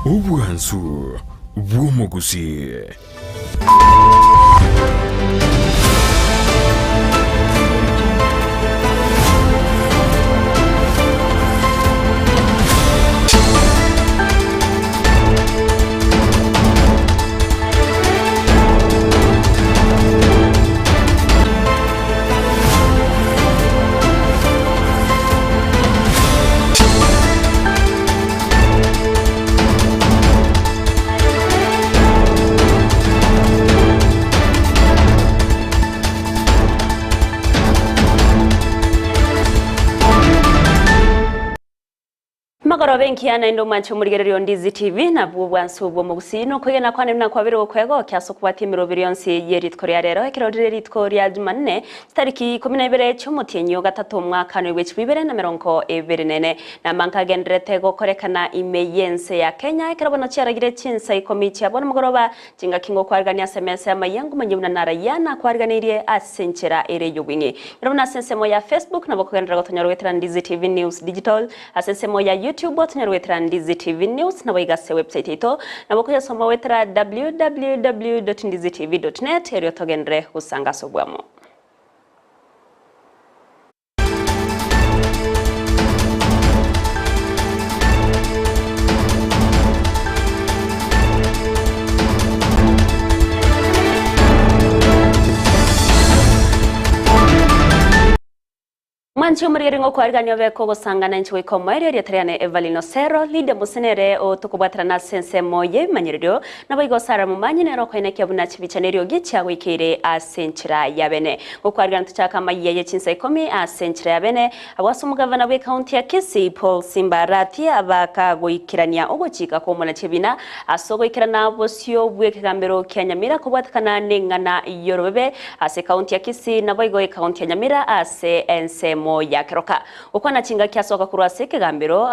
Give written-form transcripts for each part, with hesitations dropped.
Obwansu bw'omogusii. Magoroba enkiya naende omwanche omorigereria o Ndizi TV nabwo obwansu bw'omogusii nokwegena kwane buna kwabire gokwegokia ase okobwatia emeroberi yonsi ye rituko ria rero ekero rire rituko ria Jumanne chitariki ikomi na ibere chi'omotienyi o gatato omwaka noigwa echibu ibere na merongo ebere nene. Namanka agendererete gokorekana ime y'ense ya Kenya ekero bono chiaragire chinsa ikomi chia bono mogoroba chingaki ngokwarigania ase emesa y'amayia ngomanye buna narayia nakwariganeirie ase enchera ere y'obweng'e. Ere buna ase ensemo ya Facebook nabo okogenderera gotonyora goetera Ndizi TV News Digital, ase ensemo ya YouTube otonyore goetera Ndizi TV News naboigo ase website yaito nabo okoyesoma goetera www.ndizitv.net erio togenderere gosanga ase obwamo. Mwanche omorigeri ng'okwarigania obe kogosangana inche goika omoerio erieta riane Evelyn Osero, Lydia Mose nere otokobwaterana ase ensemo y'ebimanyererio, naboigo Sarah Momanyi nere okoenekia buna chibicha neriogi chiagoikeire ase enchera ya bene. Gokwarigana tochake amayia ye chinsa ikomi ase enchera ya bene, abwo ase omogavana bw'ecounty ya Kisii Paul Simba Arati bakagoikerania ogochika kw'omonachebina ase ogoikerana bosio bw'ekegambero kia Nyamira kobwatekana neng'ana y'orobebe Ase ekaunti ya Kisii naboigo ekaunti ya Nyamira ase ensemo ya Keroka. Gokwana chingaki asoka korwa ase ekegambero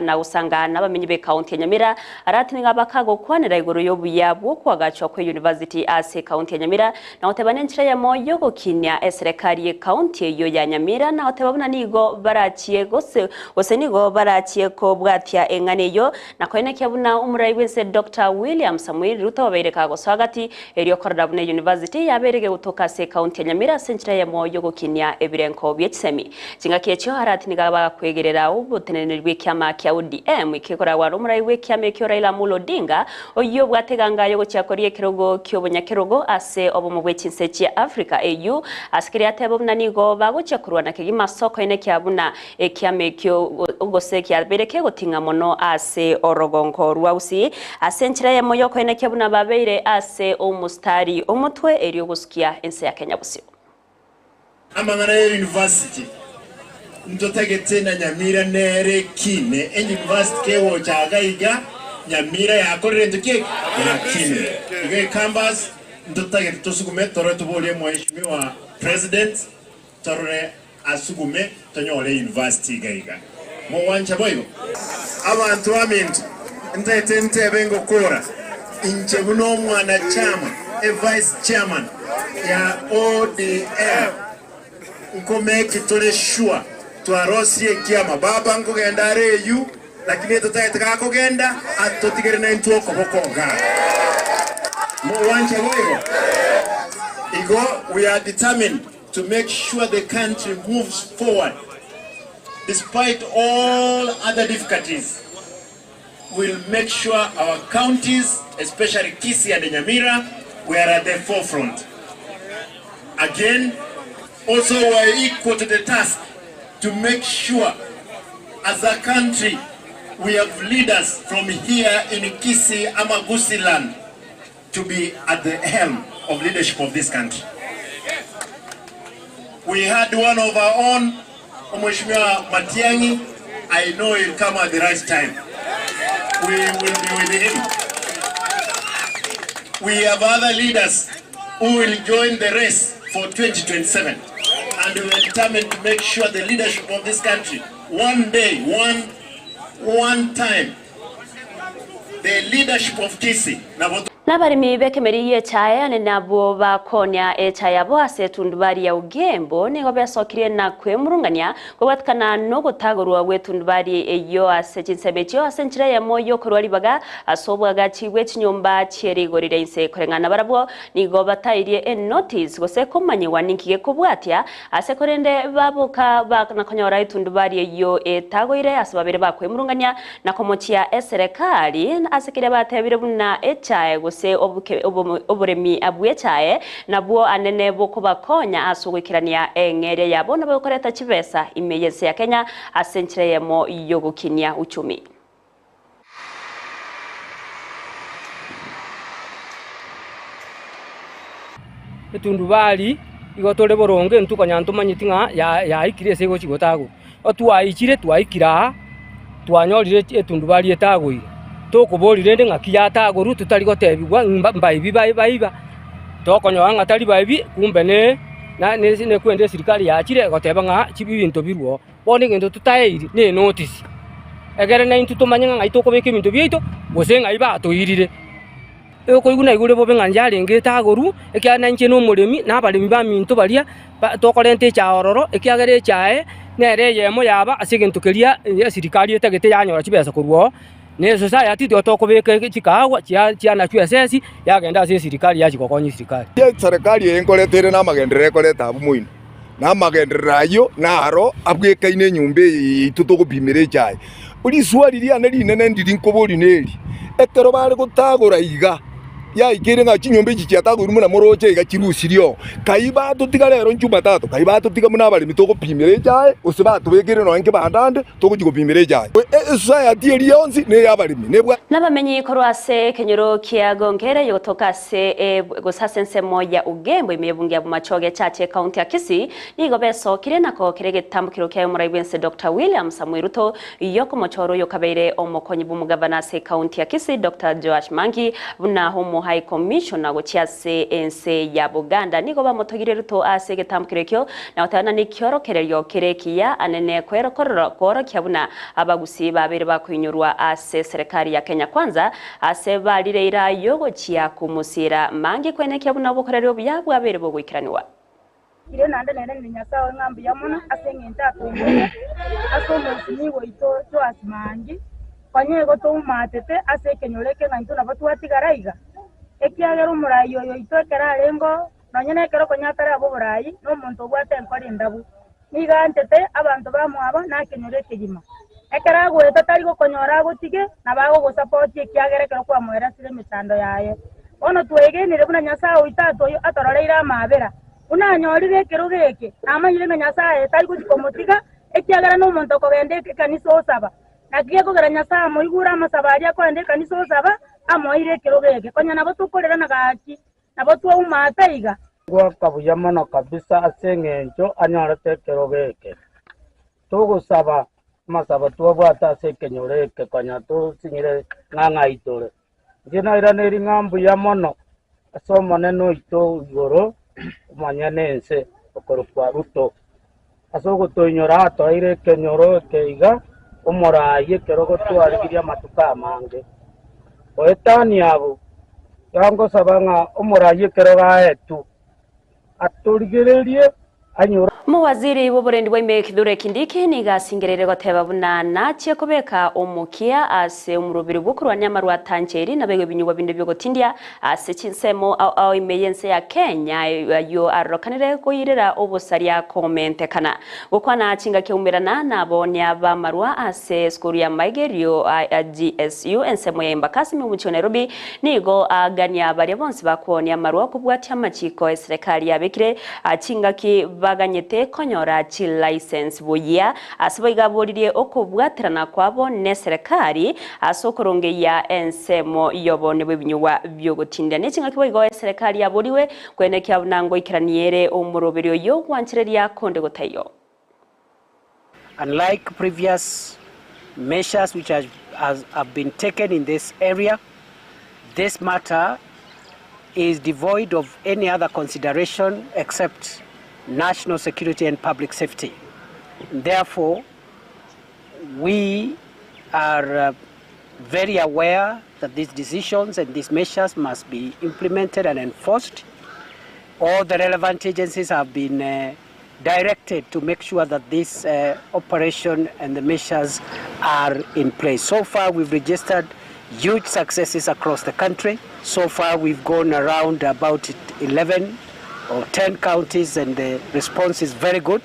na gosanga nabamenyi b'ekaunti ya Nyamira, Arati nigo abakagokwanera igoro y'obuya bw'okoagachwa kwe university ase ekaunti ya Nyamira na goteba nenchera eyemo y'ogokinia eserekari y'ekaunti eyio ya Nyamira na goteba buna nigo barachie gose gose nigo barachie kobwatia eng'ana eyio na koenekia buna omorai bw'ense Doctor William Samoei Ruto obeire kagosoa gati Erio korora buna eyunivasiti yabeire gegotoka ase ekaunti ya Nyamira ase enchera eyemo y'ogokinia ebirenko bie chisemi. Chingaki echio Arati nigo bagakwegerera oboteneneri bw'ekiama kia ODM kekoragwa n'omorai bw'ekiama ekio Raila Amolo Odinga oyio obwate eganga y'ogochia koria ekerogo ki'obonyakerogo ase obomo bwe chinse chia Africa, AU, ase keria ateba buna nigo bagochia korwana kegima ase okoenekia buna Ekiama ekio gose kiabeire kegoting'a mono ase orogongo rwa Gusii, ase enchera eyemo y'okoenekia buna babeire ase omostari omotwe erio gosukia ense ya Kenya bosio. Amang'ana ya university ntotagete na Nyamira nere ekine e university kegocha iga iga Nyamira yakorire ento ki eke? Yakinire. Iga e campus ntotagete tosugume torore toborie mheshimiwa president torore Asugume tonyore university iga iga. Mogwancha boigo? Abanto baminto, ntaete ntebe ngokora inche buna omwana chama, e vice chairman ya ODM, nkomeki tore sure twarosirie ekiama. Baba nkogenda are eywo, lakini totagete gakogenda atotigere naintwe okoboko igaa. Mogwancha boigo? Igo we are determined. To make sure the country moves forward despite all other difficulties, we'll make sure our counties, especially Kisii and Nyamira, we are at the forefront. Again, also we are equal to the task to make sure as a country we have leaders from here in Kisii Amagusi land to be at the helm of leadership of this country. We had one of our own, Mheshimiwa Matiang'i. I know he'll come at the right time. We will be with him. We have other leaders who will join the race for 2027. And we are determined to make sure the leadership of this country, one day, one, one time, The leadership of Kisii nabo. Nabaremi b'ekemeri gi'echae ane nabwo bakonya echae yabo ase etundubari ya Ugembo nigo besokirie na kwemurungania kobwatikana nogotagorwa gw'etundubari eyio ase chinsemo echio ase enchera eyemo y'okorua ribaga ase obwagachi bwe chinyomba chie rigori ria inse. Koreng'ana nabarabwo nigo batairie enotice gose komanyigwa ninki gekobwatia ase korende baboka na konyora etundubari eyio etagoire ase babere bakwemurungania na komochia eserekari ase keria batebire buna echae gose oboremi bw'echae nabwo anene bokobakonya ase ogoikerania eng'eria yabo nabo ekoreta chibesa ime y'ense ya Kenya ase enchera eyemo y'ogokinia uchumi. Etundubari igo tore boronge intwe konya ntomanyeti ng'a yaikire ase egochi gotagorwa. Otwaichire twaikire aa, twanyorire etundubari etagoire, tokoboria rende ng'aki yatagorwa totari gotebigwa mbaibi baiba, tokonyora ng'a tari baibi kumbe ne nekwende esirikari yachire egoteba ng'a ebinto birwe oo. Bono egento totaeiri ne enotisi, egere naintwe tomanye ng'a ng'ai tokobeka ebinto biaito gose ng'ai batoirire. Okoigwa naigure bobe ng'a yarenge etagorwa, ekiagera nainche nomoremi, na abaremi baminto baria tokorenta echae ororo, ekiagera echae nere eyemo yaba ase egento keria esirikari etagete yanyora chibesa korwa oo, na esociety tiga tokobeka chikahawa chianachwa esesi yagenda ase esirikari yachia gokonya esirikari. Eserekari eye nkoreta ere namagenderero ekoreta abwo moino, na amagenderero ayio naro abwekaine enyomba eye yaito togopimera echae. Riswali riane rinene ndiri nkoboria neri, ekero bare gotagora iga, yaikeire ng'a chinyomba echi chiatagorwa buna moroche iga chirusirie oo, kai batotiga rero Jumatatu, kai batotiga buna abaremi togopimera echae, gose batobekeire nonya nkebanda ande togochia gopimera echae. Esociety eria yonsi ney'abaremi, nebwate. Nabamenyi korwa ase ekenyoro kia Gongere yogotoka ase gose ase ensemo ya Ugembo ime y'ebunge ya Bomachoge Chache ekaunti ya Kisii Nigo besokire na kogokera egetambokero kiaye omorai bw'ense Doctor William Samoei Ruto y'okomochora oyo okabeire omokonyi bw'omogavana ase ekaunti ya Kisii Doctor Joash Mangi buna omo High Commissioner gochia ase ense ya Buganda. Nigo bamotogire Ruto ase egetambokero ekio na goteba buna nekiorokererio kere ekiya anene kworokia buna abagusii babeire bakoinyorwa ase serikali ya Kenya Kwanza ase barire eira yogochia komosiira Mangi kwenekia buna obokoreri obuya bwabeire bogoikeranigwa. Ere naende nere nere Nyasae oye ng'a mbuya mono ase engencho atoiboire ase omoisinigwa oito Joasi Maangi, konya igo toumatete ase ekenyoro eke ng'a intwe nabo twatigara iga, ekiagera omoraai oyo oito ekero arenge oo, nonya nekero konya ataraba oboraai, nomonto obwate enkoro endabu. Nigo anchete abanto bamwabo na ekenyoro ekegima. Ekero agoeta tari gokonyora agotige, nabo agogosapoti ekiagera ekero kwamoeresire emechando yaye. Bono twegenire buna Nyasae oito atororeire amaabera, Buna anyorire ekerogo eke, namanyire ng'a Nyasae tari gochia komotiga, ekiagera nomonto okogenda ekanisa osaba. Naki gekogera Nyasae amoigure amasabo aria akoenda ekanisa osaba, amoeire ekerogo eke. Konya nabo tokorerana gaki, nabo twaumata iga. Ngoaka buya mono kabisa ase engencho anyorete ekerogo eke. Togosaba amasabo twabwate ase ekenyoro eke konya tosinyire ng'a ng'ai tore. Inche nairanerie ng'a mbuya mono ase Omonene oito o igoro, omonyene ense, okorokwa Ruto, ase ogotoinyora atoeire ekenyoro eke iga, omoraai ekerogo twarigirie amatuko amange. Goetania abwo, iga ngosaba ng'a omoraai ekerogo aetwe, Atorigererie anyore. Omowaziri bw'oborendi bwa ime Kithure Kindiki nigo asingereire goteba buna nachie kobeka omokia ase omoroberi bw'okorwania amarwa atancheri naboigo ebinyugwa binde biogotindia ase chinsemo ao ao ime y'ense ya Kenya ayio arorokanire koirera obosaria komentekana. Gokwana chingaki aumerana nabaonia b'amarwa ase esukuru ya Maigerio GSU ensemo ya Embakasi ime omochie o Nairobi Nigo aagania baria bonsi bakoonia amarwa kobwatia amachiko eserekari yabekire chingaki baganyete konyora chilicense buya. Ase boigo aboririe okobwaterana kwabo neserekari ase okorongeyia ensemo y'obooni bw'ebinyugwa bi'ogotindia. Nechingaki boigo eserekari yaboriwe kwenekia buna ngoikeranie ere omoroberio oyio gwanchereria konde gotaiyo. Unlike previous measures which has, has, have been taken in this area, this matter is devoid of any other consideration except national security and public safety. Therefore, we are uh, very aware that these decisions and these measures must be implemented and enforced. All the relevant agencies have been uh, directed to make sure that this uh, operation and the measures are in place. So far, we've registered huge successes across the country. So far, we've gone around about 11 or 10 counties, and the response is very good.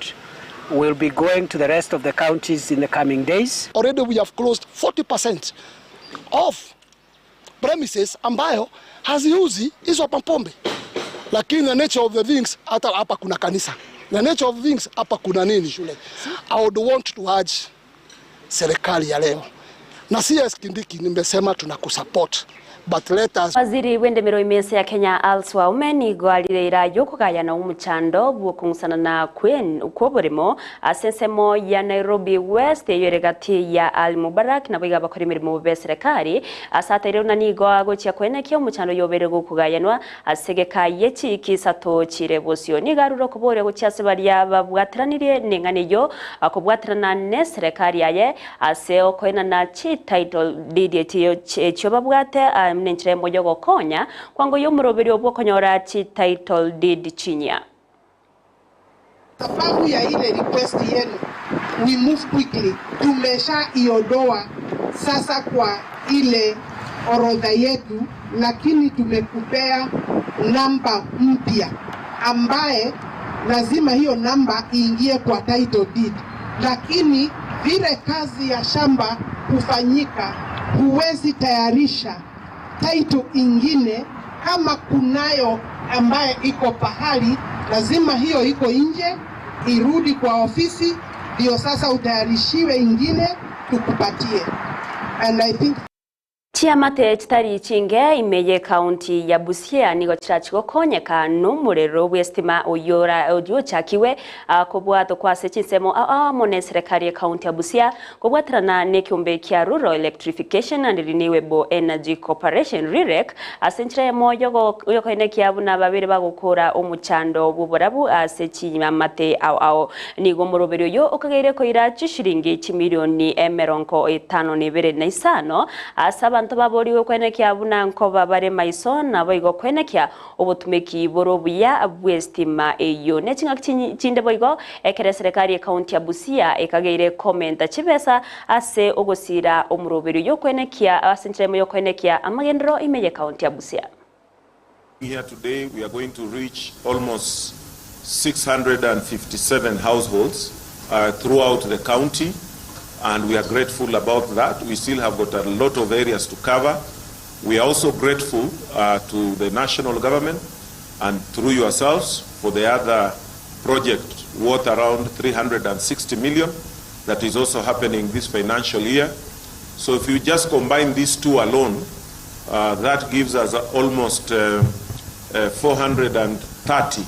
We'll be going to the rest of the counties in the coming days. Already we have closed 40% of premises ambayo haziuzi hizo pombe, lakini the nature of the things, hata hapa kuna kanisa, the nature of things, hapa kuna nini shule. I would want to urge serikali ya leo na CS Kindiki, nimesema tunakusupport but let us Waziri wendemero imense ya Kenya Alice Waume nigo arireira yokugayana umuchando bwokung'usana na kwen kwoboremo ase ensemo ya Nairobi West eyo ere gati ya Ali Mubarak nabo iga bakora emirimo be serikali ase ataire buna nigo agochia kwenekia omochando yobere gokugayanwa ase egeka ye chiiki isato chire bosio. Nigo arure okoboria gochia ase baria babwateranirie neng'ana eyo akobwaterana ne serikali yaye ase okoenana chi title deed echio babwate nenchera emo yogokonya kwango yomoroberi obwo okonyora chi title deed chinya. Sababu ya ile request yenu, we move quickly. Tumesha iondoa sasa kwa ile orodha yetu, lakini tumekupea namba mpya ambaye lazima hiyo namba iingie kwa title deed, lakini vile kazi ya shamba kufanyika, huwezi tayarisha title ingine kama kunayo ambaye iko pahali, lazima hiyo iko nje irudi kwa ofisi, ndio sasa utayarishiwe ingine tukupatie. And I think Chiamate chitari chinge imeye kaunti ya Busia nigo chirachigokonyeka n'omurero bw'estima oyora oyochakiwe kobwato kwase chinsemo amo ne serikali ya kaunti ya Busia kobwaterana n'ekiombe kia Rural Electrification and Renewable Energy Corporation REREC ase enchera emo yokoenekia buna babere bagokora omochando bw'oborabu ase chiamate ao ao. Nigo omoroberi oyo okageire koira chishiringi chimilioni 52 na isano ase abanto baboriwe kwenekia buna nkoba bare maiso nabo igo kwenekia obotumeki boro buya bw'estima eyo neching'aki chinde boigo ekere serikali ya kaunti ya Busia ekageire komenta chibesa ase ogosira omoroberi oyo kwenekia ase enchera emo yokwenekia amagendero ime ya kaunti ya Busia. Here today, we are going to reach almost 657 households throughout the county, and we are grateful about that. We still have got a lot of areas to cover. We are also grateful to the national government and through yourselves for the other project worth around 360 million that is also happening this financial year. So if you just combine these two alone, that gives us almost 430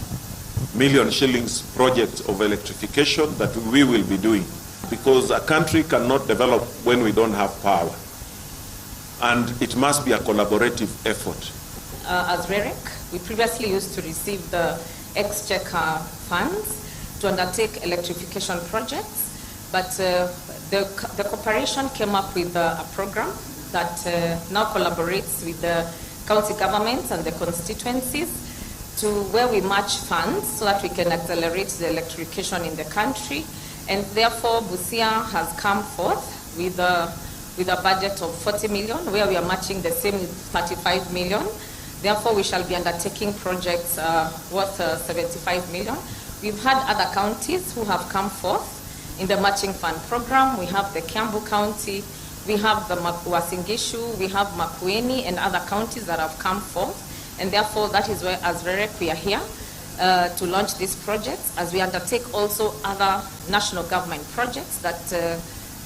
million shillings project of electrification that we will be doing, because a country cannot develop when we don't have power. And it must be a collaborative effort. As REREC, we previously used to receive the exchequer funds to undertake electrification projects, but the corporation came up with a program that now collaborates with the county governments and the constituencies to where we match funds so that we can accelerate the electrification in the country. And therefore, Busia has come forth with a budget of 40 million, where we are matching the same 35 million. Therefore, we shall be undertaking projects worth 75 million. We've had other counties who have come forth in the matching fund program. We have the Kiambu County, we have the Uasin Gishu, we have Makueni, and other counties that have come forth. And therefore, that is where, as REREC, we are here to launch these projects as we undertake also other national government projects that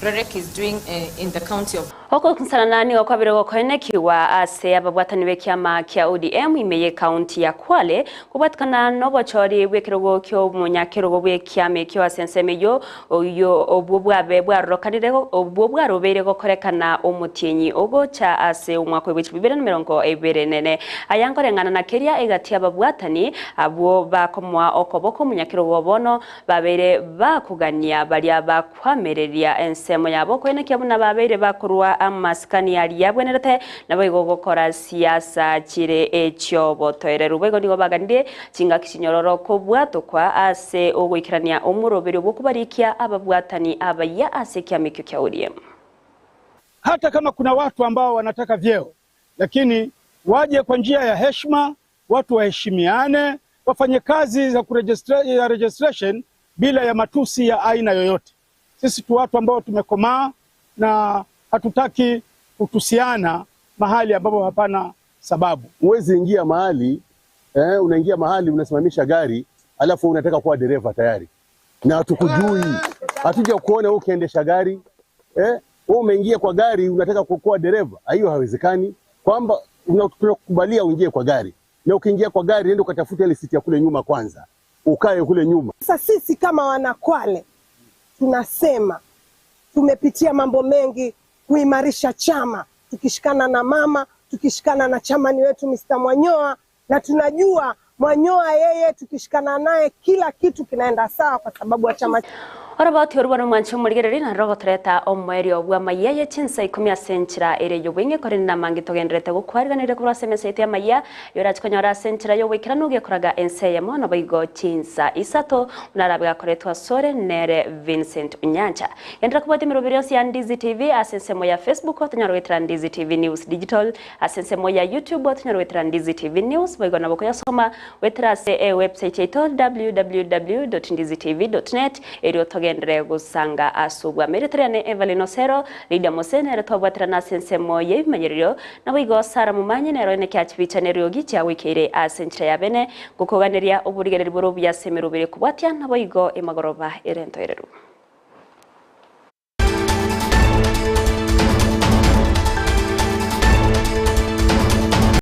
REREC is doing in the county of Oko nsananani okwabire gokoenekiwa ase ababwatani b'ekiama kia ODM imeye kaunti ya Kwale kubwatikana n'obochori bw'ekerogo ky'omonyakerogo bw'ekiama ekio ase ensemo eyo oyo obwo bwabe bwarokanire obwo bwarobeire gokorekana omotienyi ogocha ase omwaka w'ebihumbi 2024 aya nkoreng'ana na keria egati ababwatani abwo bakomoa okoboko omonyakerogo bono babeire bakugania baria bakwamereria ensemo yabo kwenekia buna babeire bakorwa. amasikani aria abwenerete naboigo gokora siasa chire echiobotoereru. Boigo nigo baganirie chingaki chinyororo kobwatokwa ase ogoikerania omoroberio bw'okobarikia ababwatani abayia ase ekiama ekio kia ODM. Hata kama kuna watu ambao wanataka vyeo, lakini waje kwa njia ya heshima, watu waheshimiane, wafanye kazi za kuregistra, ya registration bila ya matusi ya aina yoyote. Sisi tu watu ambao tumekomaa na hatutaki kutusiana mahali ambapo hapana sababu. Huwezi ingia mahali eh, unaingia mahali unasimamisha gari alafu unataka kuwa dereva tayari, na hatukujui, hatuja kuona wewe ukiendesha gari eh, wewe umeingia kwa gari unataka kuwa dereva, hiyo haiwezekani. Kwamba tunakukubalia uingie kwa gari, na ukiingia kwa gari nenda ukatafute ile siti ya kule nyuma kwanza, ukae kule nyuma. Sasa sisi kama wanakwale tunasema tumepitia mambo mengi kuimarisha chama, tukishikana na mama, tukishikana na chamani wetu Mr. Mwanyoa, na tunajua Mwanyoa yeye tukishikana naye kila kitu kinaenda sawa kwa sababu wa chama Oroboti oru bono mwanche omorigereri na rogotoreta omoerio bwa amaiya ye chinsa ikumi ase enchera ere y'obweng'e korende namange togenderete gokwariganire korwa ase emesa yaito y'amaiya yorachi konyora ase enchera y'ogoikeranu gekoraga ense eyemo naboigo chinsa isato buna arabe gakoretwe asore nere Vincent Onyancha. Genderera kobwatia emeroberi yonsi ya Ndizi TV ase ensemo ya Facebook otonyore goetera Ndizi TV News Digital ase ensemo ya YouTube otonyore goetera Ndizi TV News boigo nabo koyasoma goetera ase ewebsite yaito www.ndizitv.net erio togenderere gosanga ase obwamo. Erieta riane Evelyn Osero, Lydia Mose nere twabwaterana ase ensemo y'ebimanyererio, naboigo Sarah Momanyi nere oine kiachibicha neriogi chiagoikeire ase enchera ya bene, gokoganeria oborigereri bore obuya ase emeroberi ekobwatia, naboigo emagoroba ere entoereru.